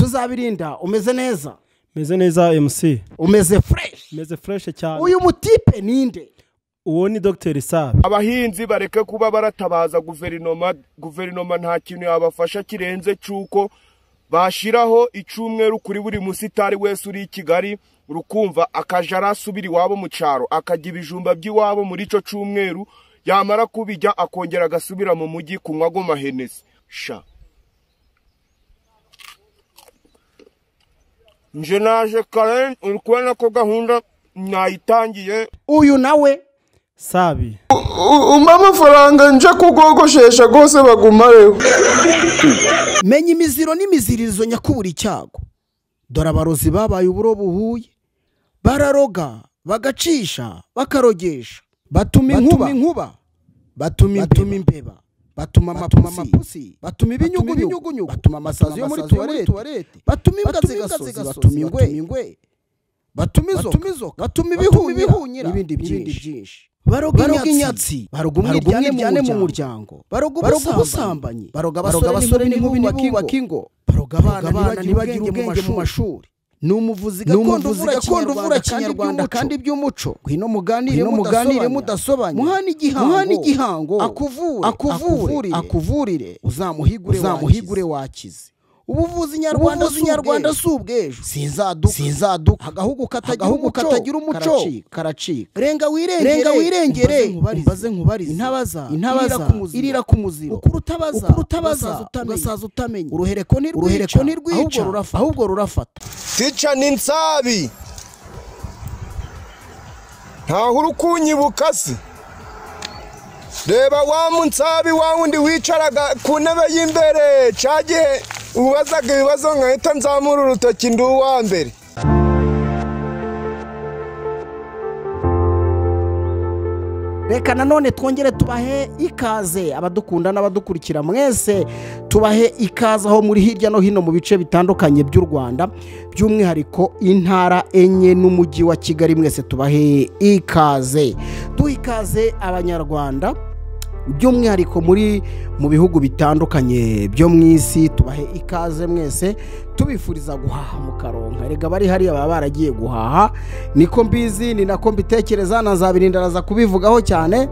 Tuzabirinda, umeze neza? Meze neza MC. Umeze fresh? Meze fresh cyane. Uyu mutipe ninde? Uwo ni Dr. Sabi. Abahinzi bareke kuba baratabaza guverinoma, guverinoma nta kintu yabafasha kirenze cyuko bashiraho icumweru kuri buri musitari wese uri i Kigali, urukumva akaja arasubira iwabo mu cyaro, akajya ibijumba by'iwabo muri ico cumweru, yamara kubijya akongera agasubira mu mujyi kunywa go mahenesi. Sha nje naje kare, uri kubona ko gahunda nayitangiye. Uyu nawe Sabi. Umpa amafaranga nje kugogoshesha gose bagumareho. Menya imiziro n'imiziririzo nyakubura icyago. Dore abarozi babaye uburo buhuye, bararoga bagacisha bakarogesha, batuma inkuba, batuma imbeba, batuma amapusi, batuma ibinyugunyugu, batuma amasazi yo muri tuwarete, batuma imbwa z'igasozi, batuma ingwe, batuma inzoka, batuma ibihunyira n'ibindi byinshi. Baroga inyatsi, baroga umwiryane mu muryango, baroga ubusambanyi, baroga abasore n'inkumi ntibubake ingo, baroga abana ntibagire ubwenge mu mashuri. Ni umuvuzi gakondo uvura Kinyarwanda kandi by'umuco. Ngwino muganire mudasobanya, muhane igihango, akuvure, akuvurire, uzamuhigure wakize. Ubuvuzi nyarwanda si ubw'ejo. Sinzaduka agahugu katagira umuco karacika. Renga wirengere, umbaze nkubarize, intabaza irira ku muziro, ukurutabaza ugasaza utamenya, uruhereko ntirwica ahubwo rurafata. Tica ni Nsabi, ntaho uri kunyibuka se? Reba wa Munsabi wa wundi wicaraga ku ntebe y'imbere cyagihe ubazaga ibibazo nkahita nzamura urutoki ndi uwa mbere. Reka nanone twongere tubahe ikaze abadukunda n'abadukurikira mwese, tubahe ikaze aho muri hirya no hino mu bice bitandukanye by'u Rwanda, by'umwihariko intara enye n'umujyi wa Kigali, mwese tubahe ikaze. Duhe ikaze abanyarwanda by'umwihariko muri mu bihugu bitandukanye byo mu isi, tubahe ikaze mwese, tubifuriza guhaha mukaronka. Erega bari hariya baba baragiye guhaha, niko mbizi, ni nako mbitekereza, nazabirinda araza kubivugaho cyane.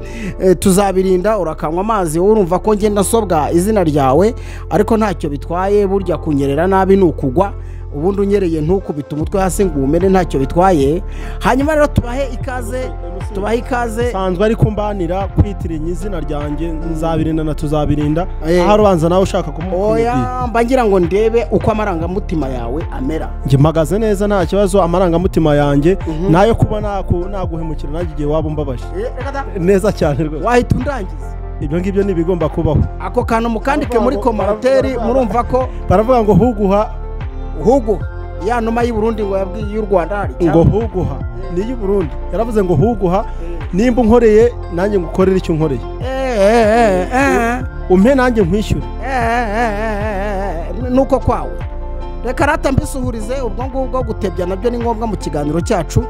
Tuzabirinda urakanywa amazi wowe urumva ko ngenda nsobwa izina ryawe, ariko ntacyo bitwaye, burya kunyerera nabi ni ukugwa, ubundi unyereye ntukubita umutwe hasi ngo umere, ntacyo bitwaye. Hanyuma rero tubahe ikaze, tubahe ikaze. Sanzwe ari kumbanira kwitirinya izina ryanjye Nzabirinda na Tuzabirinda, aho rubanza nawe ushaka kumukubwira. Oya, mba ngira ngo ndebe uko amarangamutima yawe amera. Nge mpagaze neza nta kibazo, amarangamutima yanjye nayo kuba naguhemukira nanjye igihe waba umbabaje. Neza cyane rwose. Wahita undangiza. Ibyo ngibyo ni ibigomba kubaho. Ako kantu mukandike muri komantere, murumva ko baravuga ngo huguha hugu ya numa y'u Burundi ngo yabwiye y'u Rwanda hari ngo huguha ni y'u Burundi, yaravuze ngo huguha nimba unkoreye nanjye ngukorera icyo unkoreye, umpe nanjye nkwishyure nuko kwawe. Reka rata mbisuhurize ubwo ngubwo gutebya nabyo ni ngombwa mu kiganiro cyacu.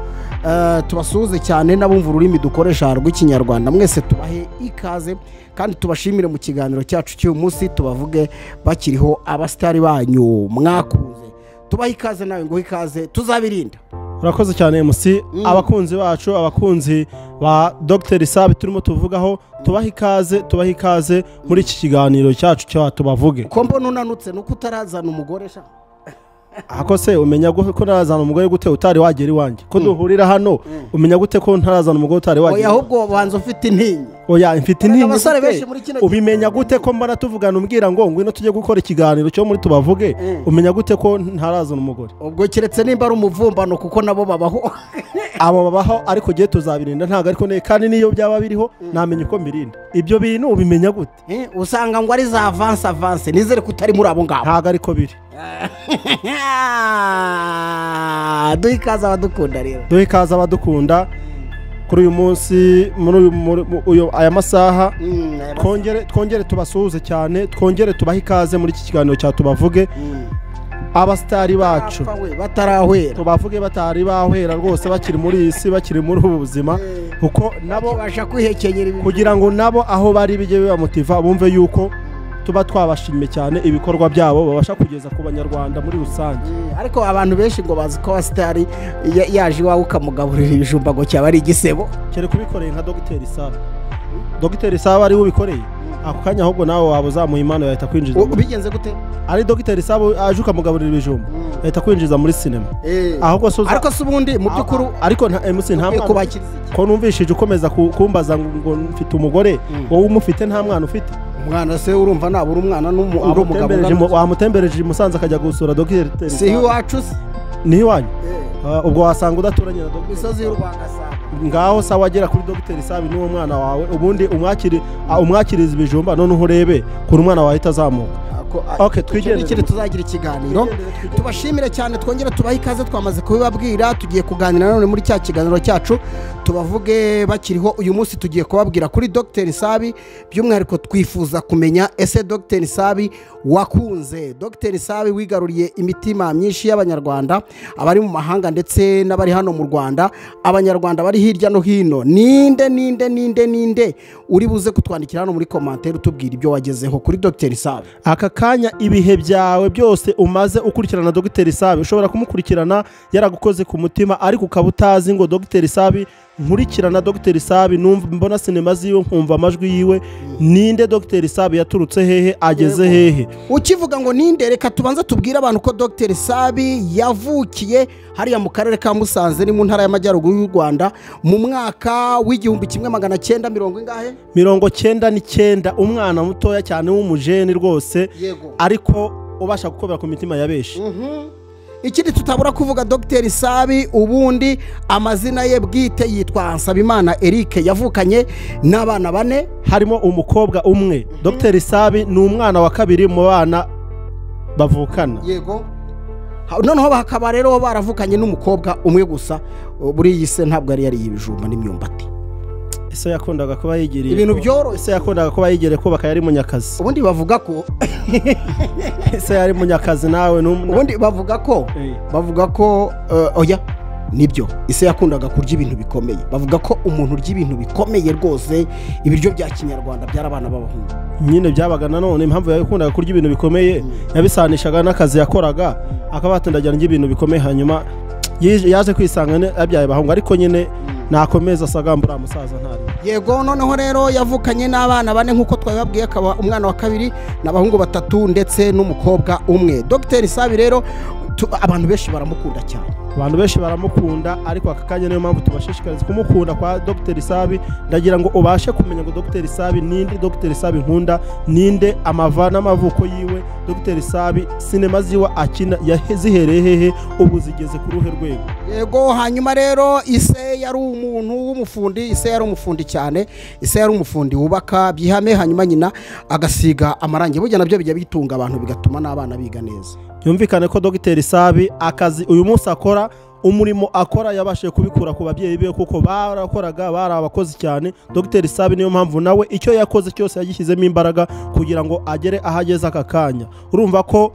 Tubasuhuze cyane n'abumva ururimi dukoresha rw'ikinyarwanda, mwese tubahe ikaze kandi tubashimire mu kiganiro cyacu cy'uyu munsi, tubavuge bakiriho abasitari banyu mwakunze. Tubahe ikaze nawe ngo ikaze Tuzabirinda. Urakoze cyane MC. Abakunzi bacu, abakunzi ba Dr. Sabi turimo tuvugaho, tubahe ikaze, tubahe ikaze muri iki kiganiro cyacu cya tubavuge. Ko mbona unanutse nuko utarazana umugore sha? Ako se umenya ko ntarazana umugore gute utari wagera iwanjye? Ko duhurira hano umenya gute ko ntarazana umugore utari wagera? Oya, ahubwo banza ufite intinyi. Oya, mfite intinyi. Ubimenya gute ko mbona tuvugana umbwira ngo ngwino tujye gukora ikiganiro cyo muri tubavuge? Umenya gute ko ntarazana umugore? Ubwo keretse nimba ari umuvumbano kuko nabo babaho. Abo babaho, ariko giye Tuzabirinda ntago ariko ne, kandi niyo byaba biriho namenye uko mbirinda. Ibyo bintu ubimenya gute? Usanga ngo ari za avance, nizere ko utari muri abo ngabo. Ntago ariko biri. Duhe ikaze abadukunda rero. Duhe ikaze abadukunda kuri uyu munsi, muri uyu aya masaha, twongere tubasuhuze cyane, twongere tubahe ikaze muri iki kiganiro cya tubavuge. Abasitari bacu batarahwera, tubavuge batari bahwera rwose, bakiri muri iyi si, bakiri muri ubu buzima, kuko nabo babasha kwihekenyera kugira ngo nabo aho bari bijye bibamotiva bumve yuko Tuba twabashimye cyane ibikorwa byabo babasha kugeza ku banyarwanda muri rusange. Ariko abantu benshi ngo bazi ko abasitari yaje iwawe ukamugaburira ibijumba ngo cyaba ari igisebo. Kereka ubikoreye nka Dogiteri Sabe. Dogiteri Sabe ari we ubikoreye ako kanya, ahubwo nawe waba uzamuha impano yahita kwinjiza. Ubigenze gute? Ari Dogiteri Sabe aje ukamugaburira ibijumba yahita kwinjiza muri sinema. Ahubwo so ariko se ubundi mu by'ukuri ariko nta MC nta mwana ko numvishije ukomeza kumbaza ngo mfite umugore, wowe umufite nta mwana ufite. Umwana se urumva nabura umwana n'umugabo. Wamutembereje i Musanze akajya gusura Dogiteri. Si iwacu se? Ni iwanyu? Ubwo wasanga udaturanye na Dogiteri. Imisozi y'u Rwanda sawa. Ngaho sawa agera kuri Dogiteri Sabi n'uwo mwana wawe, ubundi umwakiriza ibijumba none urebe kuri umwana wawe itazamuka. Okay, twigendere tuzagira ikiganiro. Tubashimire cyane, twongere tubahe ikaze, twamaze kubibabwira. Tugiye kuganira none muri cya kiganiro cyacu tubavuge bakiriho. Uyu munsi tugiye kubabwira kuri Dr. Sabi, by'umwihariko twifuza kumenya ese Dr. Sabi wakunze, Dr. Sabi wigaruriye imitima myinshi y'abanyarwanda abari mu mahanga ndetse n'abari hano mu Rwanda, abanyarwanda bari hirya no hino. Ninde ninde ninde ninde uri buze kutwandikira hano muri commentaire utubwira ibyo wagezeho kuri Dr. Sabi? Aka kanya ibihe byawe byose umaze ukurikirana Dr. Sabi, ushobora kumukurikirana yaragukoze ku mutima, ariko ukaba utazi ngo Dr. Sabi nkurikirana Dr. Sabi numva mbona sinema ziwe nkumva amajwi yiwe. Ninde Dr. Sabi, yaturutse hehe, ageze hehe? Ukivuga ngo ninde, reka tubanza tubwire abantu ko Dr. Sabi yavukiye hariya mu karere ka Musanze ni mu ntara y'Amajyaruguru y'u Rwanda mu mwaka w'1999, umwana mutoya cyane w'umujeni rwose, ariko ubasha gukobera ku mitima ya benshi. Ikindi tutabura kuvuga, Dr. Sabi ubundi amazina ye bwite yitwa Nsabimana Eric, yavukanye n'abana bane harimo umukobwa umwe. Dr. Sabi ni umwana wa kabiri mu bana bavukana. Yego. Noneho bakaba rero baravukanye n'umukobwa umwe gusa. Buri yise ntabwo yari yariye ibijumba n'imyumbati. Ese yakundaga kuba yigiriye ibintu byoroshye. Ese yakundaga kuba yigiriye kubaka, yari munyakazi. Ubundi bavuga ko ese yari munyakazi nawe ubundi bavuga ko bavuga ko oya nibyo, ese yakundaga kurya ibintu bikomeye. Bavuga ko umuntu urya ibintu bikomeye rwose, ibiryo bya kinyarwanda byarabana b'abahungu nyine byabaga. Nanone impamvu yakundaga kurya ibintu bikomeye yabisanishaga n'akazi yakoraga, akaba atindagira ibintu bikomeye, hanyuma yaje kwisanga abyaye abahungu, ariko nyine nakomeza asagambura musaza ntari. Yego, noneho rero yavukanye n'abana bane nkuko twababwiye, akaba umwana wa kabiri n'abahungu batatu ndetse n'umukobwa umwe. Dr. Sabi rero abantu benshi baramukunda cyane. Abantu benshi baramukunda, ariko aka kanya niyo mpamvu tubashishikariza kumukunda kwa Dr. Sabi. Ndagira ngo ubashe kumenya ngo Dr. Sabi ninde, Dr. Sabi nkunda ninde, amava n'amavuko yiwe, Dr. Sabi sinema ziwe akina yazihereye hehe, ubu zigeze ku ruhe rwego. Yego, hanyuma rero ise yari umuntu w'umufundi, ise yari umufundi cyane, ise yari umufundi wubaka byihame, hanyuma nyina agasiga amarangi. Burya nabyo bijya bitunga abantu bigatuma n'abana biga neza. Yumvikane ko Dr. Sabi akazi uyu munsi akora, umurimo akora yabashije kubikura ku babyeyi be, kuko barakoraga bari abakozi cyane. Dr. Sabi niyo mpamvu nawe icyo yakoze cyose yagishyizemo imbaraga kugira ngo agere ahageze aka kanya. Urumva ko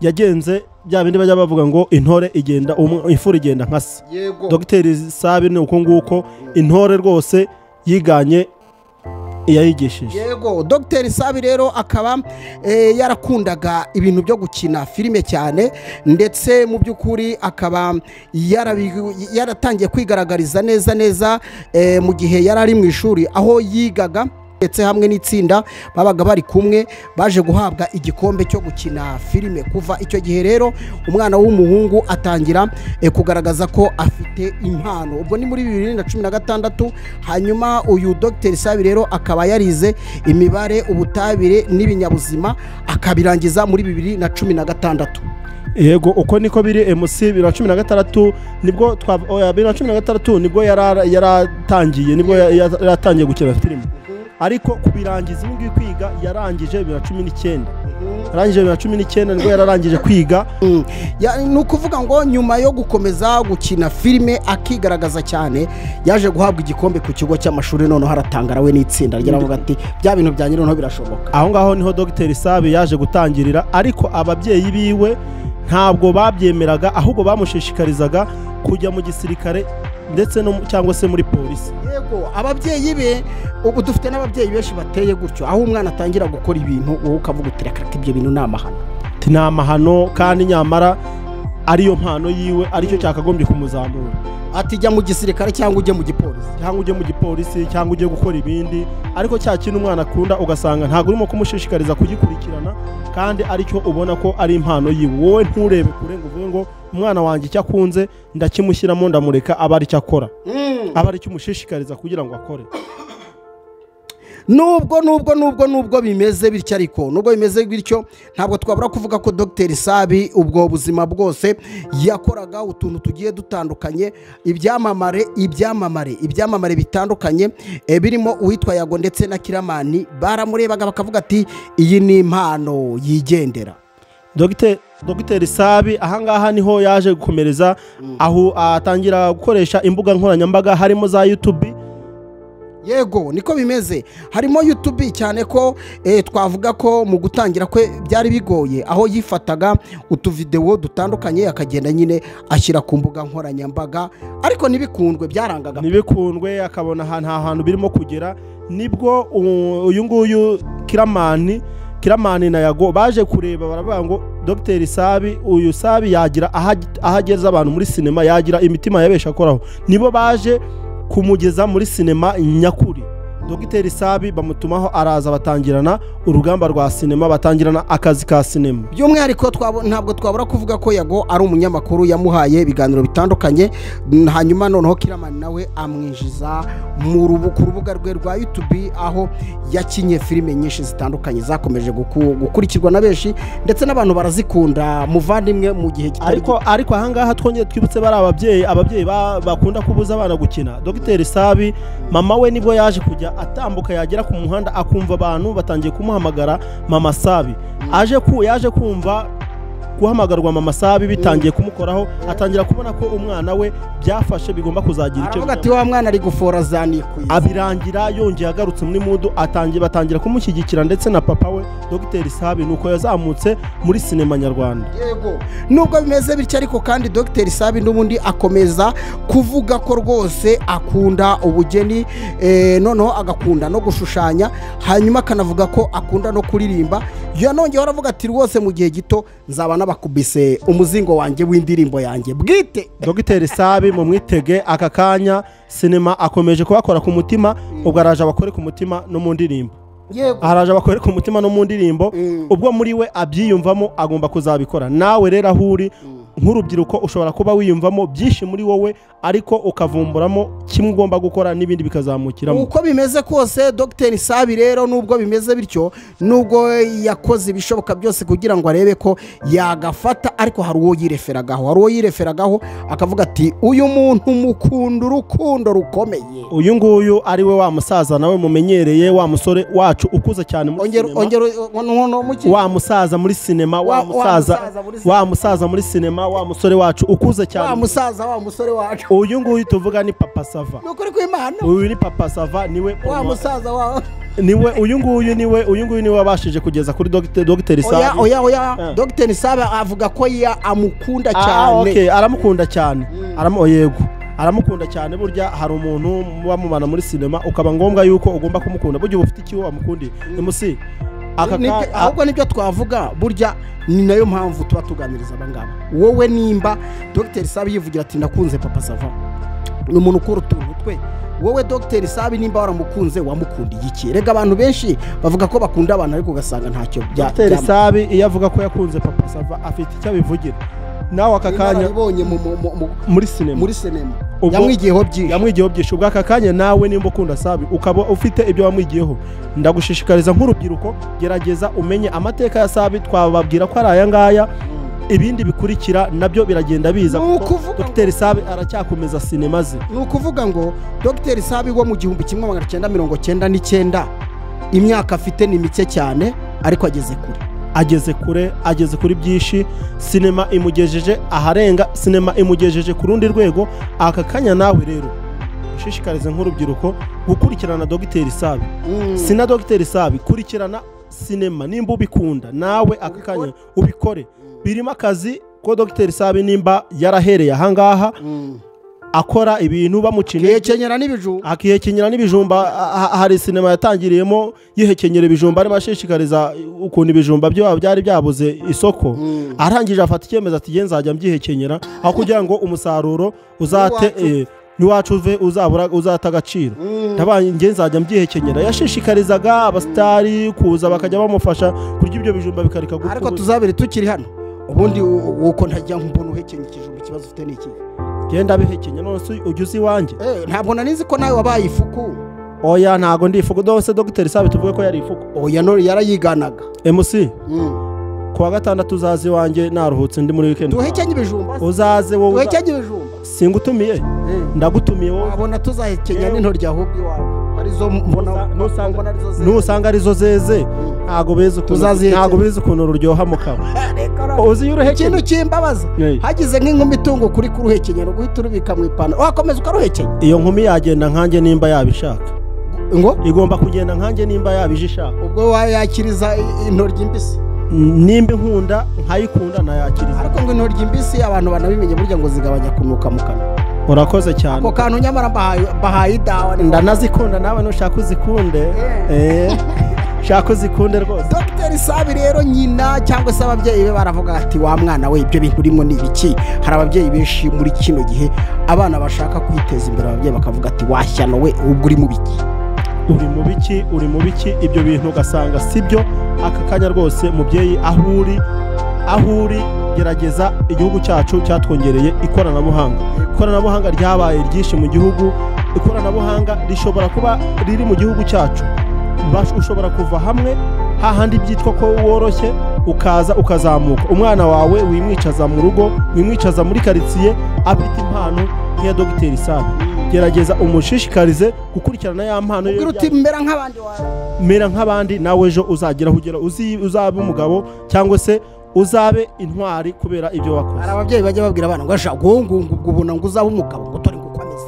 yagenze bya bindi bajya bavuga ngo intore igenda imfura igenda nka se. Dr. Sabi ni uko nguko intore rwose yiganye yayigishije. Yego, Dr. Sabi rero akaba yarakundaga ibintu byo gukina filime cyane, ndetse mu by'ukuri akaba yaratangiye kwigaragariza neza neza mu gihe yari ari mu ishuri aho yigaga, ndetse hamwe n'itsinda babaga bari kumwe baje guhabwa igikombe cyo gukina filime. Kuva icyo gihe rero umwana w'umuhungu atangira kugaragaza ko afite impano. Ubwo ni muri 2016. Hanyuma uyu Dr. Sabi rero akaba yarize imibare, ubutabire n'ibinyabuzima, akabirangiza muri 2016. Yego, uko niko biri. MC 2016 nibwo 2016 nibwo yaratangiye, nibwo yaratangiye gukina filime. Ariko kubirangiza ubu ngiye kwiga yarangije 2019. Yarangije 2019 nibwo yararangije kwiga. Ni ukuvuga ngo nyuma yo gukomeza gukina filime akigaragaza cyane, yaje guhabwa igikombe ku kigo cy'amashuri, noneho haratangara we n'itsinda ryaravuga ati bya bintu bya nyine noneho birashoboka. Aho ngaho niho Dr. Sabi yaje gutangirira, ariko ababyeyi biwe ntabwo babyemeraga, ahubwo bamushishikarizaga kujya mu gisirikare ndetse no cyangwa se muri polisi. Yego, ababyeyi be ubu dufite n'ababyeyi benshi bateye gutyo, aho umwana atangira gukora ibintu wowe ukavuga uti reka ibyo bintu ni amahano. Ni amahano kandi nyamara ariyo mpano yiwe, aricyo cyakagombye kumuzamura. Ati jya mu gisirikare cyangwa ujye mu gipolisi, cyangwa ujye mu gipolisi cyangwa ujye gukora ibindi, ariko cya kintu umwana akunda ugasanga ntabwo urimo kumushishikariza kugikurikirana kandi aricyo ubona ko ari impano yiwe. Wowe nturebe kure ngo uvuge ngo umwana wanjye icyo akunze ndakimushyiramo ndamureka aba aricyo akora, aba aricyo umushishikariza kugira ngo akore. Nubwo bimeze bityo, ariko nubwo bimeze bityo ntabwo twabura kuvuga ko Dr Sabi ubwo buzima bwose yakoraga utuntu tugiye dutandukanye, ibyamamare bitandukanye birimo uwitwa Yago ndetse na Kiramani baramurebaga bakavuga ati iyi ni impano yigendera. Dr Sabi ahangaha niho yaje gukomereza, aho atangira gukoresha imbuga nkoranyambaga harimo za YouTube. Yego, niko bimeze, harimo YouTube cyane ko twavuga ko mu gutangira kwe byari bigoye, aho yifataga utuvideo dutandukanye akagenda nyine ashyira ku mbuga nkoranyambaga, ariko ntibikundwe, byarangaga ntibikundwe, akabona nta hantu birimo kugera. Nibwo uyu nguyu Kiramani na Yago baje kureba baravuga ngo Dr Sabi, uyu Sabi yagira ahageza abantu muri sinema, yagira imitima yabesha akoraho. Nibo baje kumugeza muri sinema nyakuri. Dr Sabi bamutumaho araza, batangirana urugamba rwa sinema, batangirana akazi ka sinema. By'umwihariko ntabwo twabura kuvuga ko Yago ari umunyamakuru, yamuhaye ibiganiro bitandukanye, hanyuma noneho Kiramani nawe amwinjiza ku rubuga rwe rwa YouTube, aho yakinye filime nyinshi zitandukanye zakomeje gukurikirwa na benshi ndetse n'abantu barazikunda. Muvandimwe mu gihe kitari ariko ahangaha twongeye twibutse bari ababyeyi bakunda kubuza abana gukina. Dr Sabi mama we nibwo yaje kujya atambuka, yagera ku muhanda akumva abantu batangiye kumuhamagara Mama Sabi. Yaje kumva guhamagarwa Mama Sabi bitangiye kumukoraho, atangira kubona ko umwana we byafashe bigomba kuzagira icyo. Aravuga ati wa mwana ari gufora zanikuye. Abirangira yongeye agarutse muri mudu, batangira kumushyigikira ndetse na papa we Dr Sabi, nuko yazamutse muri sinema nyarwanda. Yego, nubwo bimeze bityo ariko kandi Dr Sabi n'ubundi akomeza kuvuga ko rwose akunda ubugeni, noneho agakunda no gushushanya, hanyuma akanavuga ko akunda no kuririmba. Yanongeyeho aravuga ati rwose mu gihe gito nzaba nabakubise umuzingo wanjye w'indirimbo yanjye bwite. Dr Sabi mumwitege aka kanya, sinema akomeje kubakora ku mutima, ubwo araje abakore ku mutima no mu ndirimbo. Yego, araje abakore ku mutima no mu ndirimbo, ubwo muri we abyiyumvamo agomba kuzabikora. Nawe rero aho uri nk'urubyiruko ushobora kuba wiyumvamo byinshi muri wowe, ariko ukavumburamo kimwe ugomba gukora n'ibindi bikazamukiramo. Uko bimeze kose Dr Sabi rero nubwo bimeze bityo, nubwo yakoze ibishoboka byose kugira ngo arebe ko yagafata, ariko hari uwo yireferagaho, akavuga ati uyu muntu mukunda urukundo rukomeye. Uyu nguyu ari we wa musaza nawe mumenyereye, wa musore wacu ukuze cyane muri sinema, wa musaza muri sinema, wa musaza muri sinema, wa musore wacu ukuze cyane, wa musaza wa musore wacu. Uyu nguyu tuvuga ni Papa Sava. Nukuri kw'Imana, uyu ni Papa Sava, niwe wa musaza wa niwe uyu nguyu niwe wabashije kugeza kuri Dr Sabi. Oya Dr Sabi avuga ko ya amukunda cyane. Okay, aramukunda cyane. Yego, aramukunda cyane. Burya hari umuntu muba mubana muri sinema ukaba ngombwa yuko ugomba kumukunda, burya ufite icyo wamukundiye. MC ahubwo nibyo twavuga, burya ni nayo mpamvu tuba tuganiriza abangaba. Wowe nimba Dr Sabi yivugira ati ndakunze Papa Sava, ni umuntu ukora utuntu twe, wowe Dr Sabi nimba waramukunze wamukundiye iki? Rega abantu benshi bavuga ko bakunda abantu ariko ugasanga ntacyo bya. Dr Sabi iyo avuga ko yakunze Papa Sava afite icyo abivugira. Nawe aka kanya yaribonye muri sinema, yamwigiyeho byinshi, ubwo aka kanya nawe nimba ukunda Sabi ukaba ufite ibyo wamwigiyeho, ndagushishikariza nk'urubyiruko gerageza umenye amateka ya Sabi. Twababwira ko ari aya ngaya, ibindi bikurikira nabyo biragenda biza. Dr Sabi aracyakomeza sinema ze. Ni ukuvuga ngo Dr Sabi wo mu 1999 imyaka afite ni mike cyane, ariko ageze kure, ageze kuri byinshi. Sinema imugejeje aharenga, sinema imugejeje ku rundi rwego. Aka kanya nawe rero ushishikarize nk'urubyiruko gukurikirana Dr Sabi. Sina Dr Sabi, kurikirana sinema nimba ubikunda nawe aka kanya ubikore. Birimo akazi ko Dr Sabi nimba yarahereye ahangaha Akora ibintu bamuca intege, Yihekenyera n'ibijumba. Akihekenyera n'ibijumba. Hari sinema yatangiriyemo yihekenyera ibijumba, arimo ashishikariza ukuntu ibijumba byo byari byabuze isoko. Arangije afata icyemezo ati nge nzajya mbyihekenyera aho kugira ngo umusaruro uzate n'iwacu uve uzabura uzata agaciro. Ndabaye nge nzajya mbyihekenyera. Yashishikarizaga abasitari kuza bakajya bamufasha kurya ibyo bijumba bikareka gupfa. Ariko tuzabiri tukiri hano ubundi uko ntajya mbona uhekenya ikijumba, ikibazo ufite ni ikihe? Genda bihekenya none se ujya uzi iwanjye? Ntabwo nari nzi ko nawe wabaye ifuku. Oya, ntago ndi ifuku. Dose Dr Sabi tuvuge ko yari ifuku? Oya, none yarayiganaga. MC, kuwa gatandatu uzaze iwanjye naruhutse, ndi muri weekend. Duhekenye ibijumba se? Uzaze wowe Duhekenye ibijumba. Singutumiye, ndagutumiye wowe. Wabona tuzahekenya n'intoryi ahubwo iwawe arizo mbona mbona arizo zeze. Nusanga arizo zeze, ntago bizi ukuntu Tuzazihekenya. Ntago bizi ukuntu ruryoha mu kanwa. Reka ra- Uzi iyo uruhekenya. Ikintu kimbabaza, hagize nk'inkumi itungo kuri kuruhekenya no guhita urubika mu ipantaro, wakomeza ukaruhekenya. Iyo nkumi yagenda nkanjye nimba yabishaka. Ngo? Igomba kugenda nkanjye nimba yabije ishaka. Ubwo wayakiriza intoryi mbisi? Nimba inkunda nkayikunda, nayakiriza. Ariko ngo intoryi mbisi abantu banabimenye, burya ngo zigabanya kunuka mu kanwa. Urakoze cyane. Ako kantu nyamara mbahaye idawa. Ndanazikunda, nawe nushaka uzikunde. Shaka uzikunde rwose. Dr Sabi rero, nyina cyangwa se ababyeyi be baravuga ati: "Wa mwana we, ibyo bintu urimo ni ibiki?" Hari ababyeyi benshi muri kino gihe abana bashaka kwiteza imbere, ababyeyi bakavuga ati: "Washyano we, ubwo uri mu biki?" Uri mu biki? Uri mu biki? Ibyo bintu ugasanga si byo. Aka kanya rwose mubyeyi, aho uri gerageza. Igihugu cyacu cyatwongereye ikoranabuhanga, ikoranabuhanga ryabaye ryinshi mu gihugu, ikoranabuhanga rishobora kuba riri mu gihugu cyacu. Ushobora kuva hamwe hahandi byitwa ko woroshye, ukaza ukazamuka. Umwana wawe wimwicaza mu rugo, wimwicaza muri karitsiye afite impano nk'iya Dogiteri Sabi. Gerageza umushishikarize gukurikirana ya mpano ye. Ubwira uti: "Mera nk'abandi wawe." Mera nk'abandi, nawe ejo uzagera aho ugera, uzabe umugabo cyangwa se uzabe intwari kubera ibyo wakoze. Hari ababyeyi bajya babwira abana ngo: "Asha ngo ngo ngo ubona ngo uzaba umugabo, ngo tore ngo uko ameze,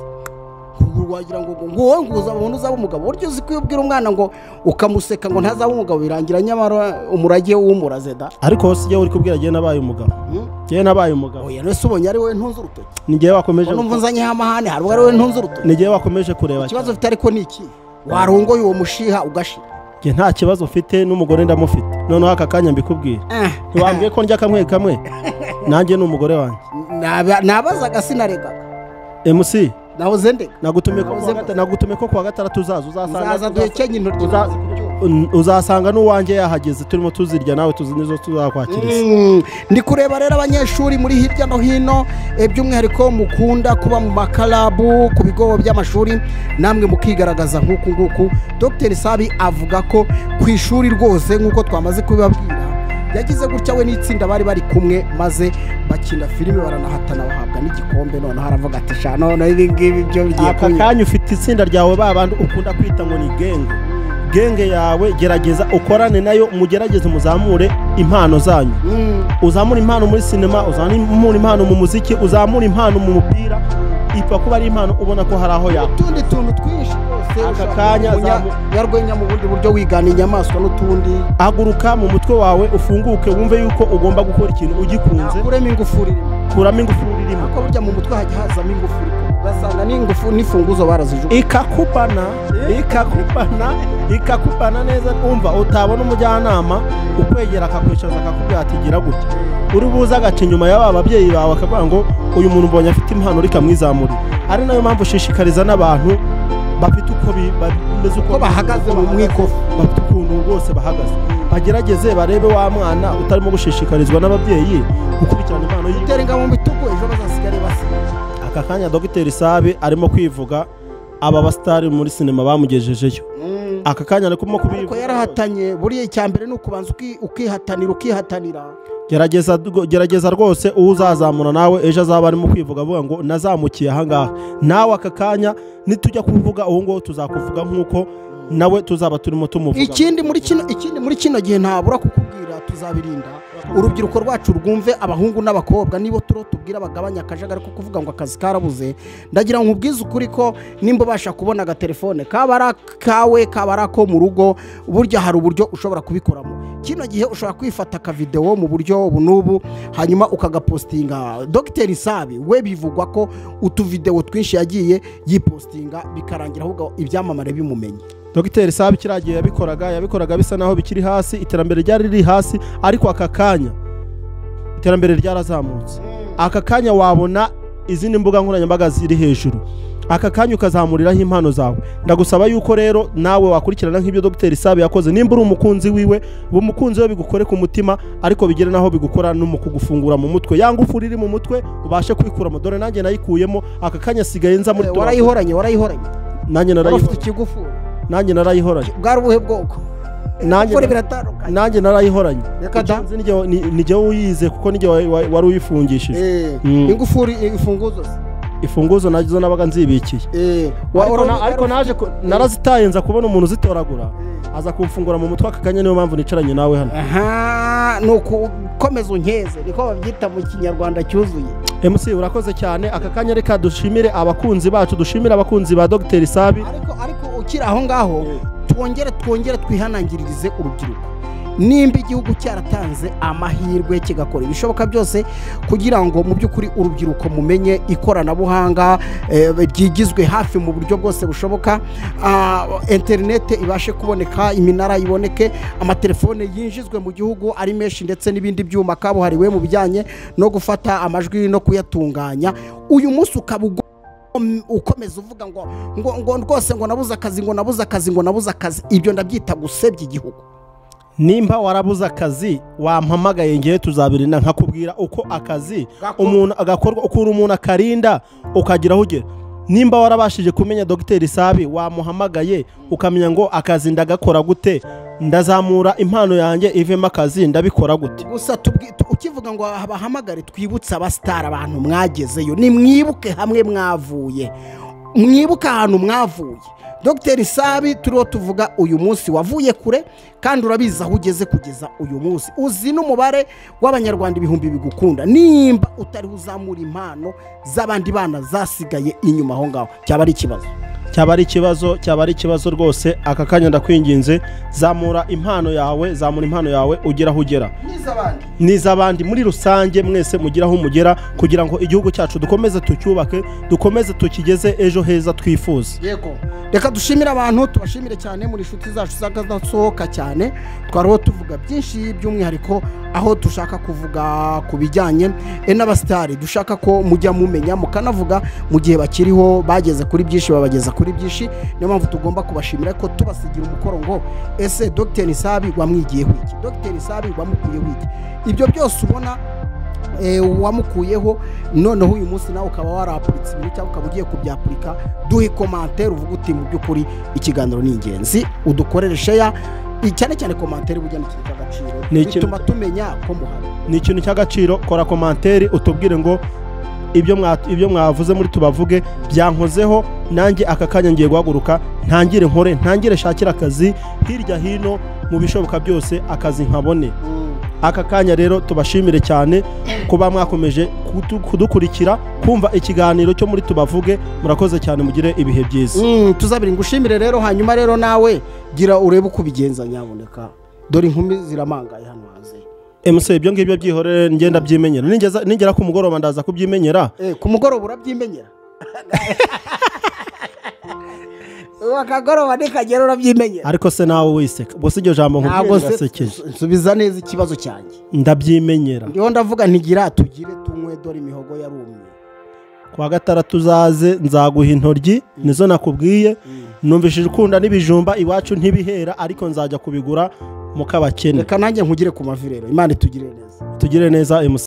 ngo wagira ngo ngo wowe ngo uzabona uzaba umugabo." Burya uzi ko iyo ubwira umwana ngo ukamuseka ngo ntazaba umugabo, birangira nyamara umurage w'umuraze da. Ariko si jyewe uri kubwira, jyewe nabaye umugabo, jyewe nabaye umugabo. Oya, none se ubonye ari wowe ntunze urutoki? Ni jyewe wakomeje. Numva nzanyeho amahane, hari ubwo ari wowe ntunze urutoki. Ni jyewe wakomeje kureba. Ikibazo ufite ariko ni iki? Warongoye uwo mushiha ugashira. Njye nta kibazo mfite, n'umugore ndamufite. Noneho aka kanya mbikubwira, ntiwambwiye ko ndya kamwe kamwe nanjye ni umugore wanjye. Nabazaga, sinaregaga. MC. Nahoze ndega. Nagutumiye ko kuwa gatandatu uzaza, uzasanga Nzaza duhekenye intoryi. Uzasanga n'uwanjye yahageze, turimo tuzirya, nawe tuzi nizo tuzakwakiriza. Ndi kureba rero abanyeshuri muri hirya no hino, by'umwihariko mukunda kuba mu makarabu ku bigo by'amashuri, namwe mukigaragaza nk'uku nguku. Dr Sabi avuga ko ku ishuri rwose, nk'uko twamaze kubibabwira, yagize gutya we n'itsinda bari bari kumwe, maze bakina filime, baranahatana, bahabwa n'igikombe. Noneho aravuga ati: "Sha, noneho ibi ngibi byo bigiye Aka kunyura." kanya ufite itsinda ryawe, ba bandi ukunda kwita ngo ni genge, genge yawe, gerageza ukorane nayo, mugerageze muzamure impano zanyu. Uzamure impano muri sinema, uzamure impano mu muziki, uzamure impano mu mupira, ipfa kuba ari impano ubona ko hari aho yakora. Utundi tuntu twinshi rwose. Aka Ushobora kanya kuba umunyarwenya mu bundi buryo, wigana inyamaswa n'utundi. Haguruka mu mutwe wawe ufunguke, wumve yuko ugomba gukora ikintu ugikunze. Nakuremo ingufuri irimo. Kuramo ingufuri irimo. Ariko burya mu mutwe hajya hazamo ingufuri, ugasanga n'ingufu n'ifunguzo barazijugunye. Ikakubana, ikakubana, ikakubana neza. Umva, utabona umujyanama ukwegera akakwicaza akakubwira ati: "Gira gutya," uri buze agaca inyuma y'aba babyeyi bawe akavuga ngo: "Uyu muntu mbonye afite impano, reka mwizamure." Ari nayo mpamvu ushishikariza n'abantu bafite uko bameze, Uko bahagaze mu mwikofi. Bafite ukuntu rwose bahagaze, bagerageze barebe wa mwana utarimo gushishikarizwa n'ababyeyi gukurikirana impano yiwe. Gutera ingabo mu bitugu, ejo bazasigare basigaye. Aka kanya Dogiteri Sabi arimo kwivuga, aba basitari muri sinema bamugejejeyo. Aka kanya arimo Ariko kubivuga. yarahatanye. Buriya icya mbere ni ukubanza ukihatanira, ukihatanira. Gerageza, gerageza rwose, uwo uzazamura nawe ejo azaba arimo kwivuga avuga ngo: "Nazamukiye ahangaha." Nawe aka kanya nitujya kuvuga uwo nguwo, tuzakuvuga nk'uko nawe tuzaba turimo tumuvuga. Ikindi muri kino gihe ntabura kukubwira, tuzabirinda urubyiruko rwacu rwumve, abahungu n'abakobwa nibo turo tubwira bagabanya akajagari ko kuvuga ngo akazi karabuze. Ndagira ngo nkubwize ukuri ko nimba ubasha kubona agatelefone, kaba ari akawe, kaba ari ako mu rugo, burya hari uburyo ushobora kubikoramo. Kino gihe ushobora kwifata akavidewo mu buryo ubu n'ubu hanyuma ukagapostinga. Dr Nsabi we bivugwa ko utuvidewo twinshi yagiye yipostinga bikarangira ahubwo ibyamamare bimumenye. Dr Nsabi kiragiye yabikoraga bisa naho bikiri hasi, iterambere ryari riri hasi, ariko aka kanya iterambere ryarazamutse. Aka kanya wabona izindi mbuga nkoranyambaga ziri hejuru, aka kanya ukazamuriraho impano zawe. Ndagusaba yuko rero nawe wakurikirana nk'ibyo Dr Nsabi yakoze. Nimba uri umukunzi wiwe, umukunzi we bigukore ku mutima, ariko bigere naho bigukora no mu kugufungura mu mutwe. Ya ngufuri iri mu mutwe ubashe kwikuramo. Dore nanjye nayikuyemo, aka kanya sigaye nza muri warayihoranye. Nanjye narayihoranye. Ikigufuri nanjye narayihoranye. Bwari ubuhe bwoko? Nanjye narayihoranye. Nijye uyize kuko nijye wari uyifungishije. Ingufuri ifunguzo ifunguzo nazo nabaga nzibikiye. Ariko naje narazitaye nza kubona umuntu uzitoragura aza kumfungura mu mutwe. Aka kanya niyo mpamvu nicaranye nawe hano. Aha, nuko komeza unkeze niko babyita mu Kinyarwanda cyuzuye. MC urakoze cyane. Aka kanya reka dushimire abakunzi bacu, dushimire abakunzi ba Dr Nsabi. Ariko ukiri aho ngaho twongere twihanangiririze urubyiruko. Nimba igihugu cyaratanze amahirwe kigakora ibishoboka byose kugira ngo mu by'ukuri urubyiruko mumenye ikoranabuhanga ryigizwe hafi mu buryo bwose bushoboka, interinete ibashe kuboneka, iminara iboneke, amatelefone yinjizwe mu gihugu ari menshi, ndetse n'ibindi byuma kabuhariwe mu bijyanye no gufata amajwi no kuyatunganya. Uyu munsi ukaba ukomeza uvuga ngo ngo rwose ngo nabuze akazi, ngo nabuze akazi, ngo nabuze akazi, ibyo ndabyita gusebya igihugu. Nimba warabuze akazi wampamagaye ngiye tuzabirina nkakubwira uko akazi umuntu agakorwa, ukuntu umuntu akarinda ukagira aho ugera. Nimba warabashije kumenya Dr Nsabi wamuhamagaye ukamenya ngo akazi ndagakora gute, ndazamura impano yanjye ivemo akazi ndabikora gute. Gusa ukivuga ngo abahamagare twibutse abasitari, abantu mwagezeyo nimwibuke hamwe mwavuye, mwibuke ahantu mwavuye. Dr Nsabi turiho tuvuga uyu munsi wavuye kure kandi urabizi aho ugeze kugeza uyu munsi. Uzi n'umubare w'abanyarwanda ibihumbi bigukunda. Nimba utari uzamura impano z'abandi bana zasigaye inyuma aho ngaho cyaba ari ikibazo. Cyaba ari ikibazo rwose. Aka kanya ndakwinginze, zamura impano yawe, zamura impano yawe ugera aho ugera n'iz'abandi muri rusange, mwese mugira aho mugera kugira ngo igihugu cyacu dukomeze tucyubake, dukomeze tukigeze ejo heza twifuza. Yego, reka dushimire abantu, tubashimire cyane muri inshuti zacu z'agasohoka cyane. Twariho tuvuga byinshi by'umwihariko aho dushaka kuvuga ku bijyanye n'abasitari, dushaka ko mujya mumenya mukanavuga mu gihe bakiriho, bageze kuri byinshi, babageza kuri byinshi. Niyo mpamvu tugomba kubashimira ko tubasigira umukoro ngo ese Dr Nsabi wamwigiyeho iki? Dr Nsabi wamukuyeho iki? Ibyo byose ubona wamukuyeho, noneho uyu munsi nawe ukaba warapuritse ibintu cyangwa ukaba ugiye kubyapurika, duhe commentaire uvuga uti mu by'ukuri ikiganiro ni ingenzi, udukorere share, cyane cyane commentaire burya ni ikintu cy'agaciro, bituma tumenya ko muhari. Ni ikintu cy'agaciro. Kora commentaire utubwire ngo ibyo mwavuze muri tubavuge byankozeho, nanjye aka kanya ngiye guhaguruka ntangire nkore, ntangire shakira akazi hirya hino mu bishoboka byose akazi nkabone. Aka kanya rero tubashimire cyane kuba mwakomeje kudukurikira, kumva ikiganiro cyo muri tubavuge. Murakoze cyane, mugire ibihe byiza. Tuzabiri ngushimire rero. Hanyuma rero nawe gira urebe uko ubigenza nyaboneka, dore inkumi ziramangaye hano hanze. MC ibyo ngibyo byihorere ngenda byimenyera, ningera ku mugoroba ndaza kubyimenyera. Ku mugoroba urabyimenyera? Akagoroba nikagera urabyimenyera. Ariko se nawe wiseka ubwo si iryo jambo nkubwiye rirasekeje. Nsubiza neza ikibazo cyanjye. Ndabyimenyera. Ndiho ndavuga ntigira tugire tunywe, dore imihogo yarumye. Kwa gatandatu uzaze nzaguha intoryi nizo nakubwiye. Numvishije ukunda n'ibijumba iwacu ntibihera, ariko nzajya kubigura mukabakene. Reka nanjye nkugire ku mavi rero. Imana itugire neza. Tugire neza MC.